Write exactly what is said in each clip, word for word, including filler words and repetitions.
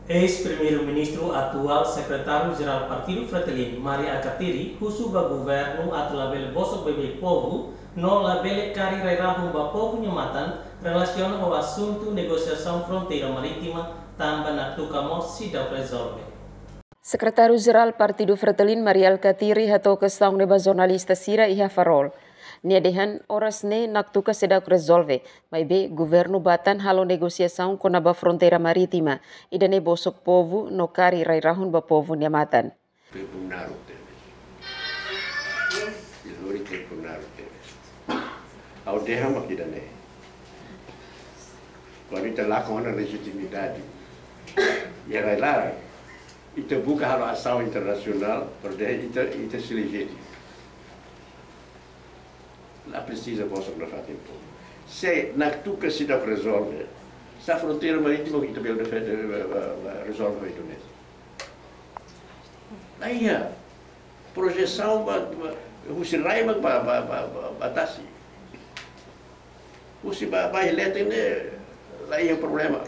Eis-Primeiru-Ministru, atuál Sekretáriu Jerál Partidu Fretilin, Mari Alkatiri, husu ba governu atu labele bosok beibeik povu, no labele kari rai-rahun ba povu nia matan, relasiona ho asuntu negosiasaun fronteira marítima, tanba Naktuka mós seidauk rezolve. Sekretáriu Jerál Partidu Fretilin, Mari Alkatiri, hato'o kestaun ne'e ba jornalista sira iha Farol. Nia dehan oras ne'e Naktuka seidauk rezolve, maibé governu bá tan halo negosiasaun kona-ba fronteira marítima, ida-ne'e bosok povu no kari rai-rahun ba povu nia matan. Tempu naruk tebes. Ita lori tempu naruk tebes. Ha'u dehan mak ida-ne'e. Kuandu ita lakon ona lejitimidade iha rai-laran, ita buka halo asaun internasionál, para dehan ita, ita sei lejitima. La presiza bosok nafatin povu. Se Naktuka seidauk rezolve, sá fronteira marítima ita bele defende, eh, eh, eh, rezolve ho Indonézia. Laiha projesaun ba, ba, husi rai mak ba, ba, ba, ba, ba tasi. Husi ba, ba leten ne'e laiha problema.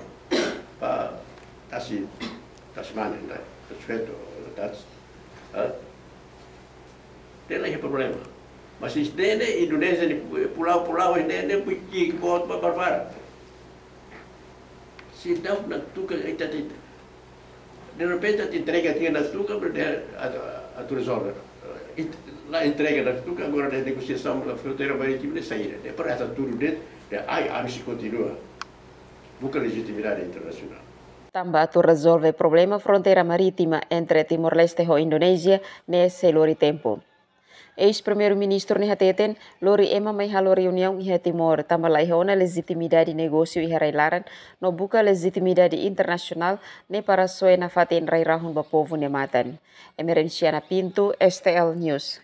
Ba tasi, tasi mane, ne'e? Tasi feto, tasi. Ah? Laiha problema. Mas ida-ne'e Indonézia nia pulau-pulau, ida-ne'e bui ki bot ba barbarak. Seidauk Naktuka, ita, ita, de repente ita entrega tiha Naktuka, para dehan atu, atu rezolve. It-, la entrega Naktuka, agora de negosiasaun ba fronteira marítima ne'e saida. Depois atu tudu de'it, dehan ai, ami sei kontinua buka lejitimidade internasionál. Tanba atu rezolve problema fronteira marítima entre Timor-Leste ho Indonézia ne'e sei lori tempu. Eis-Primeiru-Ministru ne'e hateten, lori ema mai halo reuniaun iha Timor, tanba laiha ona lejitimidade negósiu iha rai-laran, no buka lejitimidade internasionál ne'e para soe nafatin rai-rahun ba povu nia matan. Emerenciana Pinto, S T L News.